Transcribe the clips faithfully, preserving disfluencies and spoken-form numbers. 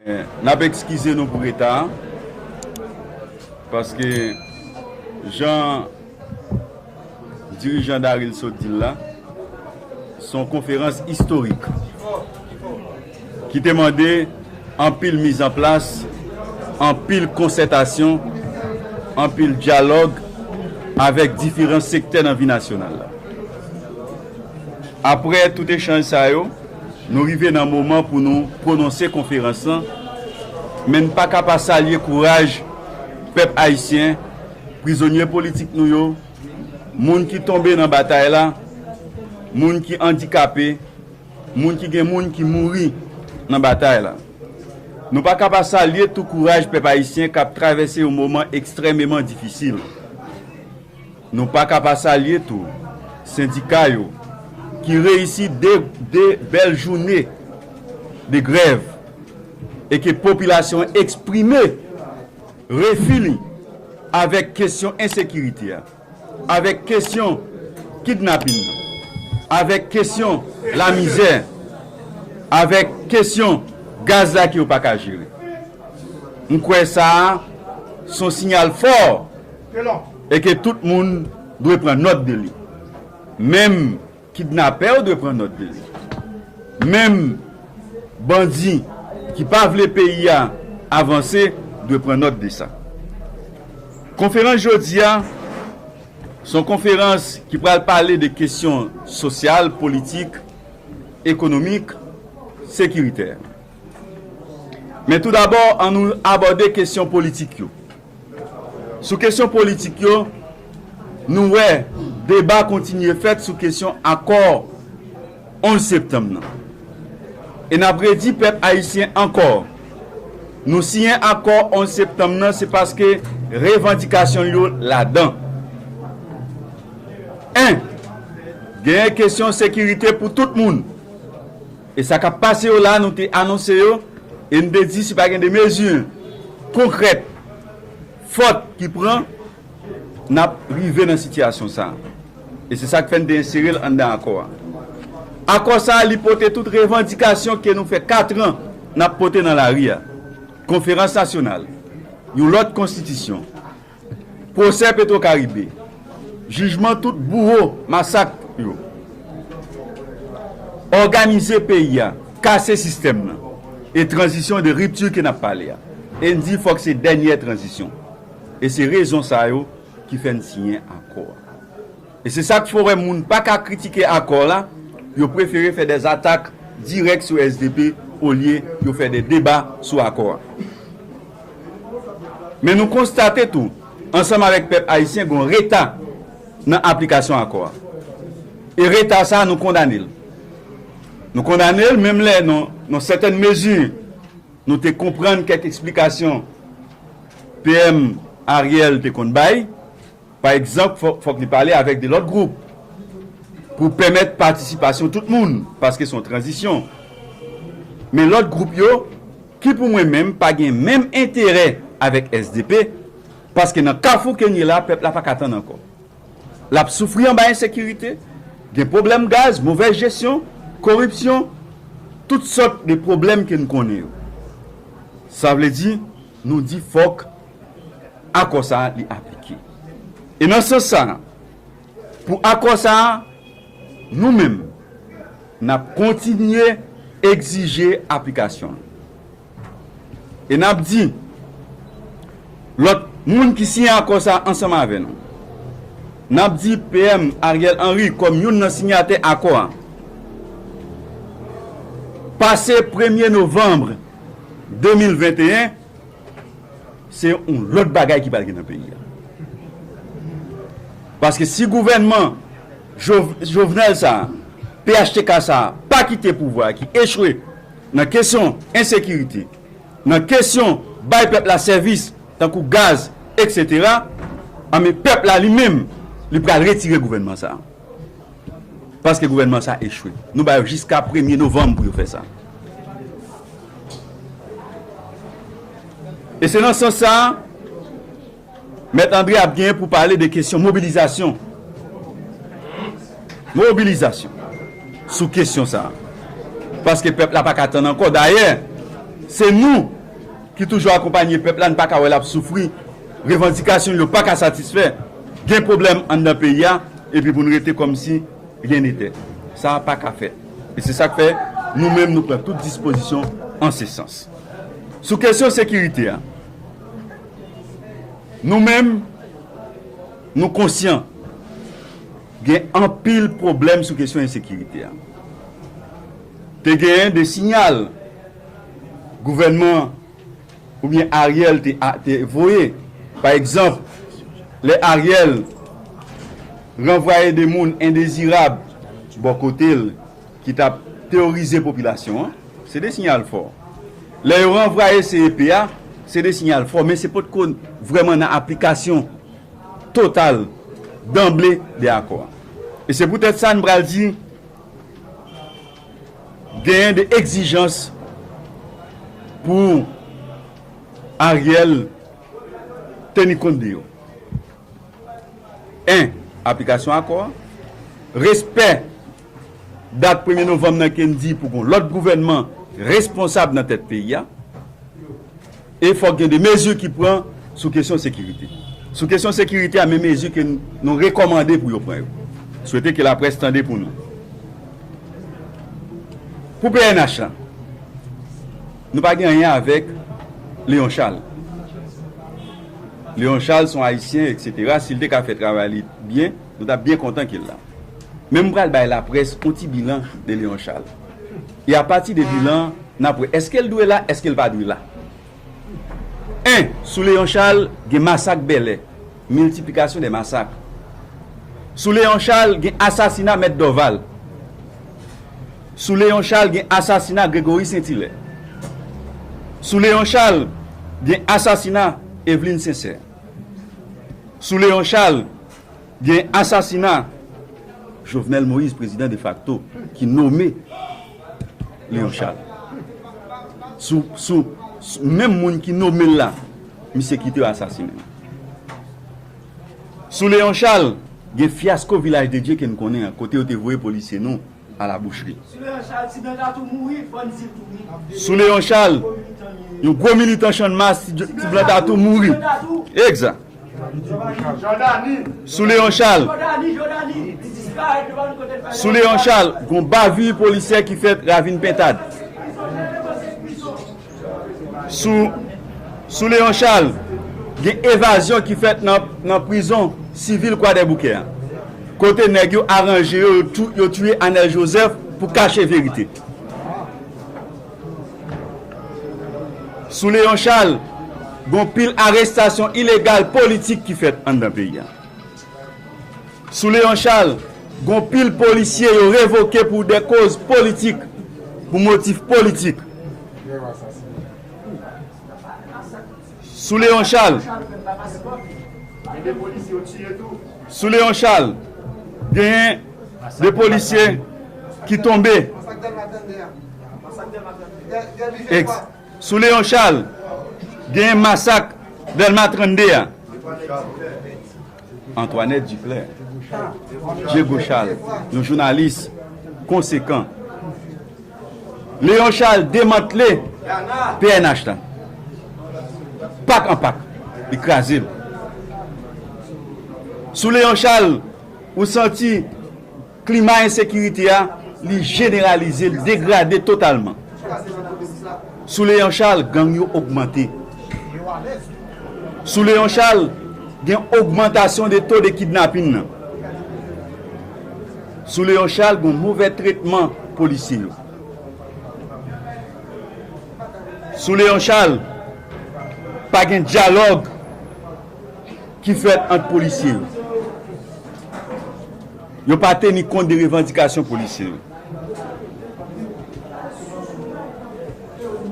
N ap ekskize nou pou reta a, paske jan dirijan Daril sot di l la, se yon konferans istorik ki te mande anpil mizanplas, anpil konsètasyon, anpil dyalòg avèk diferan sektè nan vi nasyonal la. Apre tout echanj sa yo, nou rive nan moman pou nou pwononse konferans lan, men n pa ka pa salye kouraj pèp ayisyen, prizonye politik nou yo, moun ki tonbe nan batay la, moun ki andikape, moun ki gen moun ki mouri nan batay la. Nou pa ka pa salye tou kouraj pèp ayisyen k ap travèse yon moman ekstrèmeman difisil. Nou pa ka pa salye tou sendika yo ki reyisi de, de bèl jounen de grèv e ke popilasyon an eksprime refi li avèk kesyon ensekirite a, avèk kesyon kidnapin nan, avèk kesyon lamizè, avèk kesyon gaz la ke yo pa ka jere. M kwè sa a se yon siyal fò e ke tout moun dwe pran nòt de li. Menm kidnapè yo dwe pran nòt de li. Menm bandi ki pa vle peyi a avanse dwe pran nòt de sa. Konferans jodi a, se yon konferans ki pral pale de kesyon sosyal, politik, ekonomik, sekiritè. Men tou dabò, ann nou abòde kesyon politik yo. Sou kesyon politik yo, nou wè deba kontinye fèt sou kesyon akò onz septanm nan. E n ap redi pèp ayisyen ankò, nou siyen akò onz septanm nan, se paske revandikasyon yo ladan. En, genyen kesyon sekirite pou tout moun. E sa k ap pase yo la, nou te anonse yo, e n te di si pa gen de mezi konkrèt, fòt ki pran, n ap rive nan sitiyasyon sa a. E se sa k fè n te ensere l anndan akò a. Akò sa a, li pote tout revandikasyon ke nou fè kat an n ap pote nan lari a. Konferans nasyonal, yon lòt konstitisyon, pwosè Petwokaribe, jijman tout bouwo masak yo, òganize peyi a, kase sistèm nan, e tranzisyon de ripti ke n ap pale a. E n di fòk se dènyè tranzisyon. E se rezon sa yo ki fè n siyen akò a. E se sa k fè w wè moun pa ka kritike akò la, yo prefere fè dè atak dirèk sou S D P olye yo fè dè deba sou akò a. Men nou konstate tou, ansanm avèk pèp ayisyen, gen yon reta nan aplikasyon akò a. E reta sa a, nou kondane l. Nou kondane l, menm lè nan, nan sètèn mezi, nou te konprann kèk eksplikasyon P M Ariel te konn bay. Pa egzanp, fò, fòk li pale avèk de lòt gwoup pou pèmèt patisipasyon tout moun, paske se yon tranzisyon. Men lòt gwoup yo, ki pou mwen menm pa gen menm enterè avèk S D P, paske nan kafou ke n ye la, pèp la pa ka tann ankò. L ap soufri anba ensekirite, gen pwoblèm gaz, movèz jesyon, koripsyon, tout sòt de pwoblèm ke n konnen yo. Sa vle di, nou di fòk akò sa a li aplike. E nan sans sa a, pou akò sa a, nou menm, n ap kontinye egzije aplikasyon l. E n ap di lòt moun ki siyen akò sa a ansanm avè nou, n ap di P M Ariel Henry kòm youn nan siyatè akò a, pase premye novanm de mil venteyen, se yon lòt bagay ki pral gen nan peyi a. Paske si gouvènman Jov-, Jovenel sa a, P H T K sa a, pa kite pouvwa a ki echwe nan kesyon ensekirite, nan kesyon bay pèp la sèvis, tankou gaz, etsetera, anben pèp la li menm, li pral retire gouvènman sa a. Paske gouvènman sa a echwe. Nou ba yo jiska premye novanm pou yo fè sa. E se nan sans sa a, Mèt Andre ap genyen pou pale de kesyon mobilizasyon. Mobilizasyon sou kesyon sa a. Paske pèp la pa ka tann ankò. Dayè, Se nou ki toujou akonpanye pèp la, n pa ka wè l ap soufri, revandikasyon l yo pa ka satisfè, gen pwoblèm anndan peyi a, epi pou n rete kòmsi ryen nete. Sa pa ka fèt. E se sa k fè nou menm nou pran tout dispozisyon an se sans. Sou kesyon sekirite a, nou menm, nou konsyan gen anpil pwoblèm sou kesyon ensekirite a. Te genyen de siyal gouvènman oubyen Ariel te, a- te voye. Pa egzanp, lè Ariel ranvwaye de moun endezirab bò kote l ki t ap teworize popilasyon an, se de siyal fò. Lè yo ranvwaye C E P a, se de siyal fò, men se potko vrèman nan aplikasyon total, danble, de akò a. E se poutèt sa n pral di genyen de egzijans pou Ariel teni kont de yo. En, aplikasyon akò a, respè dat premye novanm nan ke n di pou gon lòt gouvènman responsab nan tèt peyi a. E fòk gen de mezi ki pran sou kesyon sekirite. Sou kesyon sekirite a, men mezi ke n- nou rekòmande pou yo pran yo. Swete ke laprès tande pou nou. Pou P N H la, nou pa gen anyen avèk Léon Charles. Léon Charles se yon Ayisyen, etsetera. Si l te ka fè travay li byen, nou t ap byen kontan ke l la. Men m pral bay laprès yon ti bilan de Léon Charles. E apati de bilan, n ap wè èske l dwe la, èske l pa dwe la. En, sou Léon Charles, gen masak Bèlè, miltiplikasyon de masak. Sou Léon Charles, gen asasina Mèt Dorval. Sou Léon Charles, gen asasina Gregory Saint-Hilaire. Sou Léon Charles, gen asasina Eveline Sincère. Sou Léon Charles, gen asasina Jovenel Moïse, prezidan defakto, ki nome Léon Charles. Sou, sou, sou menm moun ki nome l la, misye kite yo asasinen. Sou Léon Charles, gen fyasko Vilaj de Dye ke n konnen an, kote yo te voye polisye nou a la bouchri. Sou Léon Charles, ti blan ta tou mouri, fò n di l tou wi. Sou Léon Charles, yon gwo militan Channmas, ti, ti blan ta tou mouri. Egzak. Sou Léon Charles, sou Léon Charles, gon bavi polisyè ki fèt Ravin Pentad. Sou, sou Léon Charles, gen evazyon ki fèt nan, nan prizon sivil Kwadèboukè a. Kote nèg yo aranje yo, yo tou- yo touye Anèl Joseph pou kache verite. Sou Léon Charles, gon pil arestasyon ilegal politik ki fèt anndan peyi a. Sou Léon Charles, gon pil polisye yo revoke pou de koz politik, pou motif politik. Sou Léon Charles, sou Léon Charles, genyen de polisye ki tonbe. Ex- Sou Léon Charles, genyen masak Dèlma trannde a. Antoinette Duclair, Diego Charles, yon jounalis konsekan. Léon Charles demantle P N H la. Pak an pak, li kraze l. Sou Léon Charles, ou santi klima ensekirite a, li jeneralize, l degrade totalman. Sou Léon Charles, gang yo ogmante. Sou Léon Charles, gen ogmantasyon de to de kidnapin nan. Sou Léon Charles, gen move tretman polisye yo. Sou Léon Charles, pa gen dyalòg ki fèt ant polisye yo. Yo pa teni kont de revandikasyon polisye yo.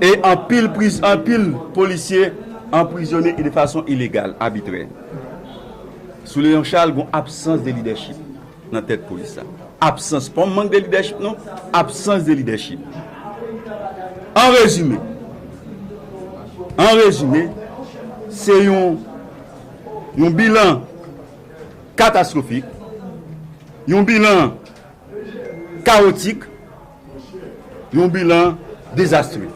E anpil priz, anpil polisye anprizone e de fason ilegal, abitrè. Sou Léon Charles, gon absans de lidèchip nan tèt polis la. Absans, pa yon mank de lidèchip, non, absans de lidèchip. An rezime, an rezime, se yon, yon bilan katastwofik, yon bilan kawotik, yon bilan dezastre.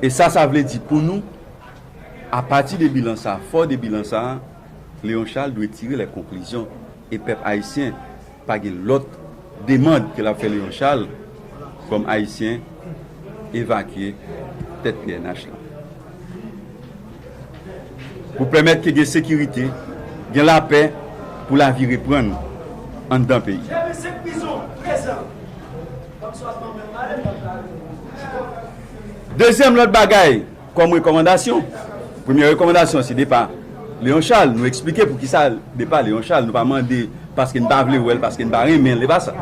E sa, sa vle di pou nou, apati de bilan sa, fò de bilan sa, Léon Charles dwe tire lè konklizyon e pèp ayisyen pa gen lòt demann ke l ap fè Léon Charles kòm ayisyen evakye tèt P N H la. Pou pèmèt ke gen sekirite, gen lapè pou lavi reprann anndan peyi. Dezyèm lòt bagay, kòm rekòmandasyon. Premyè rekòmandasyon, se depa Léon Charles. Nou eksplike poukisa depa Léon Charles. Nou pa mande paske n pa vle wè l, paske n pa renmen l. E pa sa.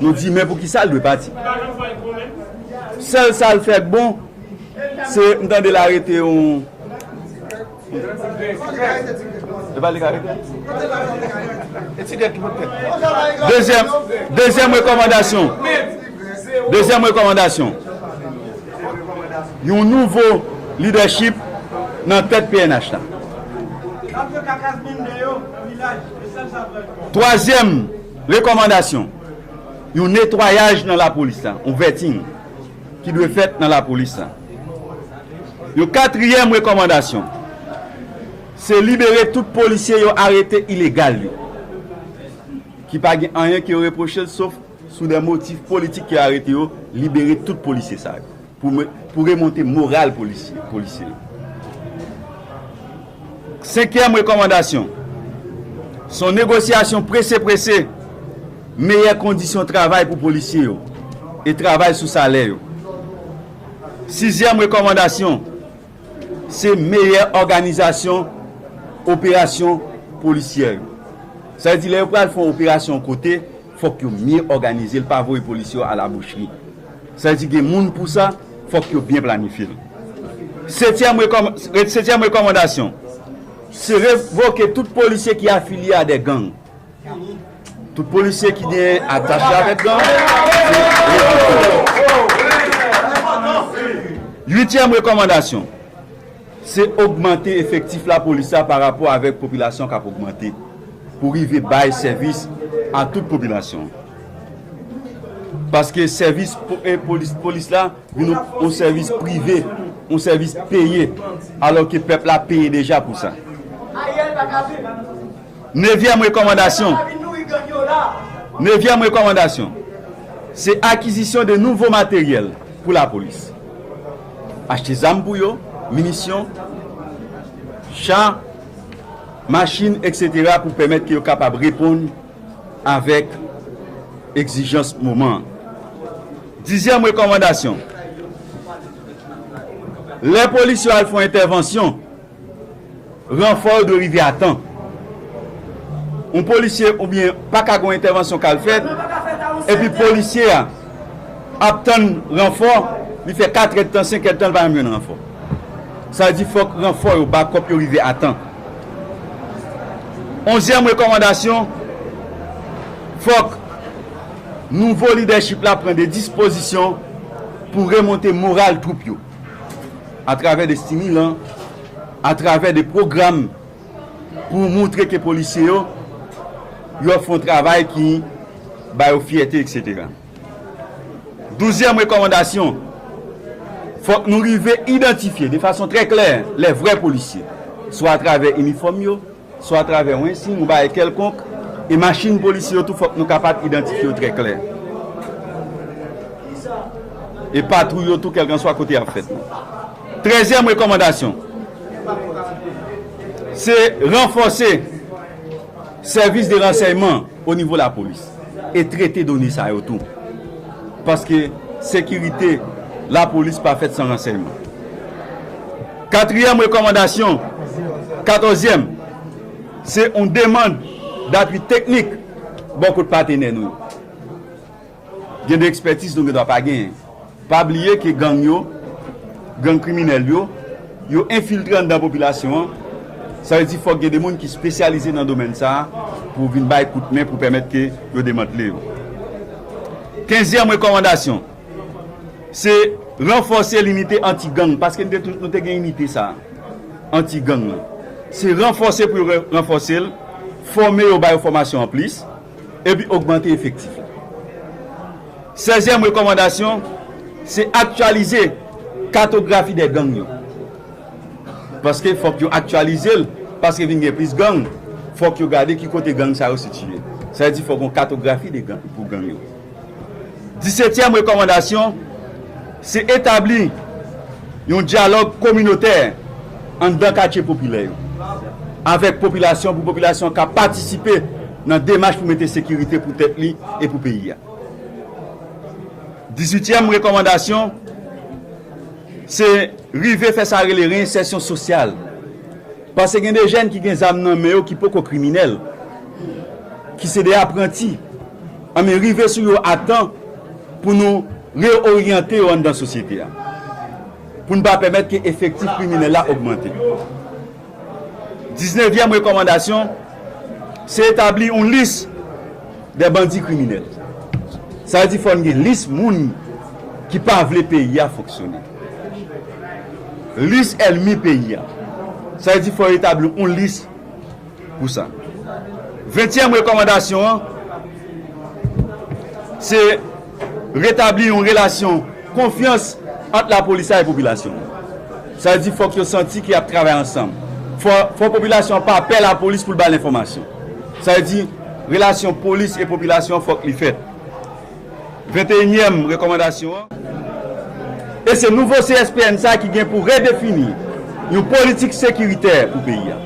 Nou di, men poukisa l dwe pati. Sèl sa l fè k bon, se m tande l arete yon Dezyèm, dezyèm rekòmandasyon. Dezyèm rekòmandasyon. Yon nouvo lidèchip nan tèt P N H la. Twazyèm rekòmandasyon. Yon netwayaj nan lapolis la. Yon vèting ki dwe fèt nan lapolis la. Yon katriyèm rekòmandasyon, se libere tout polisye yo arete ilegal yo, ki pa gen anyen ke yo repwoche l, sof sou de motif politik ke yo arete yo, libere tout polisye sa yo, pou, pou remonte moral polisye, polisye yo. Senkyèm rekòmandasyon, se yon negosyasyon prese prese, meyè kondisyon travay pou polisye yo, e travay sou salè yo. Sizyèm rekòmandasyon, se meyè òganizasyon operasyon polisyè yo. Sa vle di, lè yo pral fè yon operasyon kote, fòk yo mye òganize l, pa voye polisye yo alabouchri. Sa vle di, gen moun pou sa, fòk yo byen planifye l. Setyèm rekòm-, re-, setyèm rekòmandasyon, se revoke tout polisye ki afilye a de gang. Tout polisye ki gen atache avèk gang, se revoke. Uityèm rekòmandasyon, se ogmante efektif lapolis la pa rapò avèk popilasyon k ap ogmante, pou rive bay sèvis a tout popilasyon. Paske sèvis po-, e polis, polis la vin yon, yon sèvis prive, yon sèvis peye, alò ke pèp la peye deja pou sa. Nevyèm rekòmandasyon. Nevyèm rekòmandasyon, se akizisyon de nouvo materyèl pou lapolis. Achte zam pou yo, minisyon, cha, machin, etsetera, pou pèmèt ke yo kapab reponn avèk egzijans moman an. Dizyèm rekòmandasyon, lè polis yo al fè yon entèvansyon, ranfò yo dwe rive a tan. Yon polisye oubyen pa ka gen yon entèvansyon k al fèt, epi polisye a ap tann ranfò, li fè katrèdtan, senkèdtan, li pa janm jwenn ranfò. Sa vle di fòk ranfò yo, bakòp yo rive a tan. Onzyèm rekòmandasyon, fòk nouvo lidèchip la pran de dispozisyon pou remonte moral twoup yo, atravè de stimilan, atravè de pwogram pou montre ke polisye yo, yo ap fè yon travay ki ba yo fyète, etsetera. Douzyèm rekòmandasyon, fòk nou rive idantifye de fason trè klè lè vrè polisye, swa atravè inifòm yo, swa atravè yon ensiy, yon bagay kèlkonk, e machin polisye yo tou fòk nou kapab idantifye yo trè klè. E patwouy yo tou, kèlkanswa kote y ap fèt. Trèzyèm rekòmandasyon, se ranfòse sèvis de ransèyman o nivo lapolis e trete done sa yo tou. Paske sekirite lapolis pa fèt san ransèyman. Katriyèm rekòmandasyon, katòzyèm, se yon demann dapui teknik bò kot patenè nou yo. Gen de ekspètiz nou gen dwa pa genyen. Pa bliye ke gang yo, gang kriminèl yo, yo enfiltre anndan popilasyon an. Sa vle di fòk gen de moun ki espesyalize nan domèn sa a pou vin bay kout men pou pèmèt ke yo demantle yo. Kenzyèm rekòmandasyon, se ranfòse linite anti-gang, paske nou te tou-, nou te gen inite sa a, anti-gang lan. Se ranfòse pou yo re-, ranfòse l, fòme yo, ba yo fòmasyon anplis, epi ogmante efektif la. Sèzyèm rekòmandasyon, se aktyalize katografi de gang yo. Paske fòk yo aktyalize l, paske vin gen plis gang, fòk yo gade ki kote gang sa yo sitiye. Sa vle di fòk yon katografi de gang, pou gang yo. Disetyèm rekòmandasyon, se etabli yon dyalòg kominotè anndan katye popilè yo, avèk popilasyon, pou popilasyon ka patisipe nan demach pou mete sekirite pou tèt li e pou peyi a. Dizuityèm rekòmandasyon, se rive fè sa rele reyensèsyon sosyal. Paske gen de jèn ki gen zam nan men yo ki poko kriminèl, ki se de apranti. Anben, rive sou yo a tan pou nou reoryante yo anndan sosyete a. Pou n pa pèmèt ke efektif kriminèl la ogmante. Diznevyèm rekòmandasyon, se etabli yon lis de bandi kriminèl. Sa vle di fò n gen lis moun ki pa vle peyi a fonksyone. Lis ènmi peyi a. Sa vle di fò yo etabli yon lis pou sa. Ventyèm rekòmandasyon an, se retabli yon relasyon konfyans ant lapolis la e popilasyon an. Sa vle di fòk yo santi ke y ap travay ansanm. Fò, fò popilasyon an pa pè lapolis pou l ba l enfòmasyon. Sa vle di relasyon polis e popilasyon an fòk li fèt. Venteyinyèm rekòmandasyon an, e se nouvo C S P N sa ki gen pou redefini yon politik sekiritè pou peyi a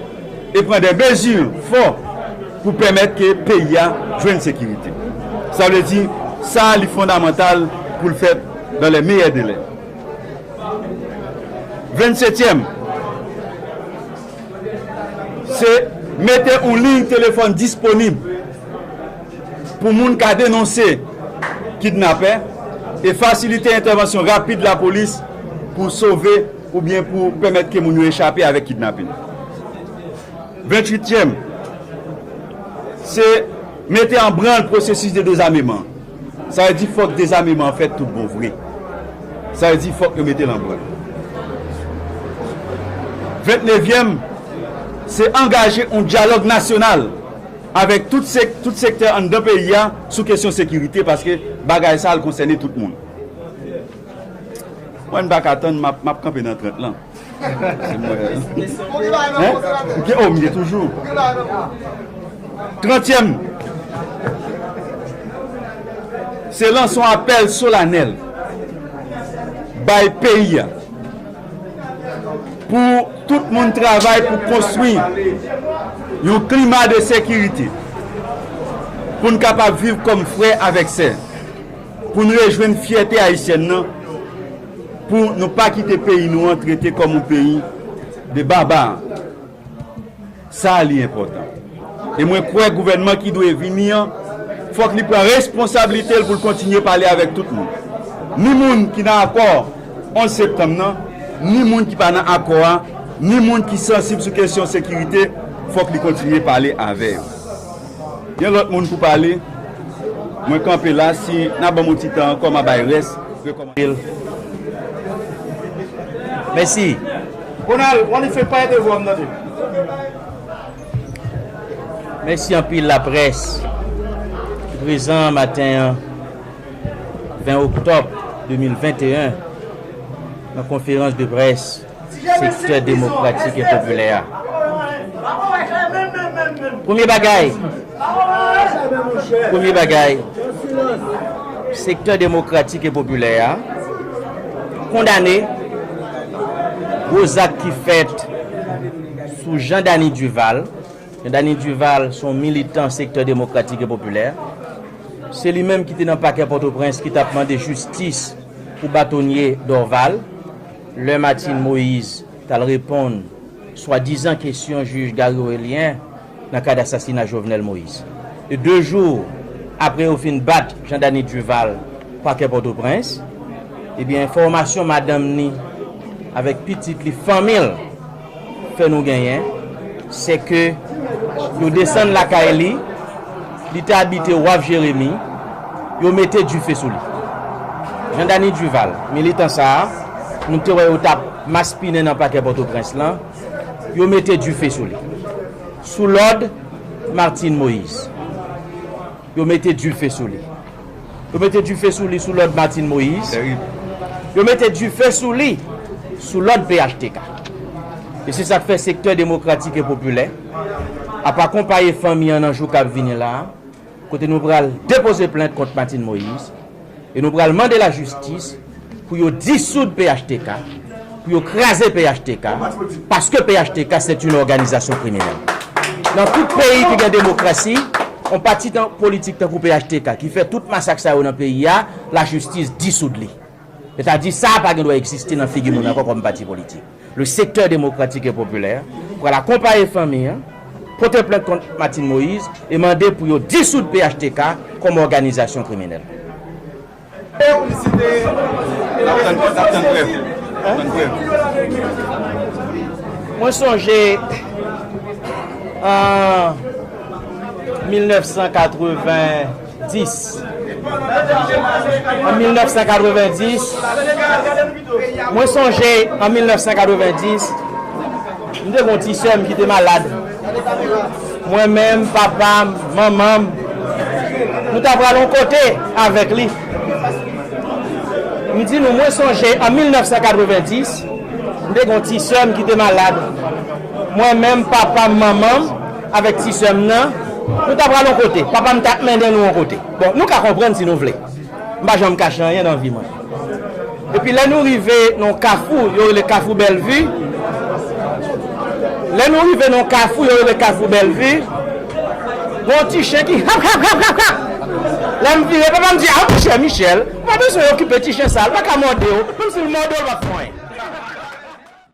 e pran de mezi fò pou pèmèt ke peyi a jwenn sekirite. Sa vle di, sa li fondamantal pou l fèt dans les meilleurs délais. Vennsetyèm, se mete yon liy telefòn disponib pou moun ka denonse kidnapè e fasilite entèvansyon rapid lapolis pou sove oubyen pou pèmèt ke moun yo echape avèk kidnapin. Venntuityèm, se mete an branl pwosesis de dezameman. Sa vle di fòk dezameman an fèt tout bon vre. Sa vle di fòk yo mete l an branl. Vennnevyèm, se angaje yon dyalòg nasyonal avèk tout sek-, tout sektè anndan peyi a sou kesyon sekirite, paske bagay sa a, l konsène tout moun. Mwen, m pa ka tann, m ap, m ap kanpe nan trant lan. Se mwen. Hein? M gen, oh, m gen toujou. Trantyèm, se lanse yon apèl solanèl bay peyi a pou tout moun travay pou konstwi yon klima de sekirite, pou n kapab viv kòm frè avèk sè, pou n rejwenn fyète ayisyèn nan, pou nou pa kite peyi nou an trete kòm yon peyi de baba. Sa a li enpòtan. E mwen kwè gouvènman ki dwe vini an, fòk li pran responsablite l pou l kontinye pale avèk tout moun. Ni moun ki nan akò onz septanm nan, ni moun ki pa nan akò a, ni moun ki sansib sou kesyon sekirite, fòk li kontinye pale avè yo. Gen lòt moun pou pale. Mwen kanpe la, si n a ban m yon ti tan ankò, m a bay rès. Rekòman-, Mèsi. Ronald, w annik fè pale de vwa m tande. Mèsi anpil laprès ki prezan maten an, ven oktòb de mil venteyen, nan konferans de près sektè demokratik e popilè a. Premye bagay, premye bagay, sektè demokratik e popilè a kondane gwo zak ki fèt sou Jean Dany Duval. Jean Dany Duval se yon militan sektè demokratik e popilè. Se li menm ki te nan pakè Pòtoprens ki t ap mande jistis pou batonye Dorval, lè Martine Moïse t al reponn swadizan kesyon jij Garry Orélien nan kad asasina Jovenel Moïse. E de jou apre yo fin bat Jean Dany Duval pakè Pòtoprens, ebyen, enfòmasyon madanm ni avèk pitit li, fanmi l, fè nou genyen, se ke yo desann lakay li, li te abite Waf Jeremi, yo mete dife sou li. Jean Dany Duval, militan sa a, nou te wè yo t ap maspinen nan pakè Pòtoprens lan, yo mete dife sou li. Sou lòd Martine Moïse, yo mete dife sou li. Yo mete dife sou li sou lòd Martine Moïse. Yo mete dife sou li sou lòd P H T K. E se sa k fè Sektè Demokratik e Popilè ap akonpaye fanmi an nan jou k ap vini la a, kote nou pral depoze plent kont Martine Moïse e nou pral mande lajistis pou yo disoud P H T K, pou yo kraze P H T K, paske P H T K se yon òganizasyon kriminèl. Nan tout peyi ki gen demokrasi, yon pati tan, politik tankou P H T K ki fè tout masak sa yo nan peyi a, lajistis disoud li. Sètadi sa a pa gen dwa egziste nan figi moun ankò kòm pati politik. Le Sektè Demokratik e Popilè pral akonpaye fanmi an, pote plent kont Martine Moïse e mande pou yo disoud P H T K kòm òganizasyon kriminèl. N ap tann, n ap tann prèv. Tann prèv. Mwen sonje an mil nèf san katreven dis. An mil nèf san katreven dis, mwen sonje an mil nèf san katreven dis, m te gen yon ti sè m ki te malad. Mwen menm, papa m, manman m, nou ta pral yon kote avèk li. M di nou, mwen sonje an mil nèf san katreven dis, m te gen yon ti sè m ki te malad. Mwen menm, papa m, manman m, avèk ti sè m nan, nou ta pral yon kote. Papa m t ap mennen nou yon kote. Bon, nou ka konprann si nou vle. M pa janm kache anyen nan vi mwen. Epi lè nou rive nan kafou, yo rele Kafou Bèlvi. Lè nou rive nan kafou, yo rele Kafou Bèlvi, gen yon ti chen ki hap, hap, hap, hap, hap. Lè m vire, papa m di, "A, monchè, Michel, ou pa bezwen okipe ti chen sa, l pa ka mòde w. Menm si l mòde w, l p ap fè anyen."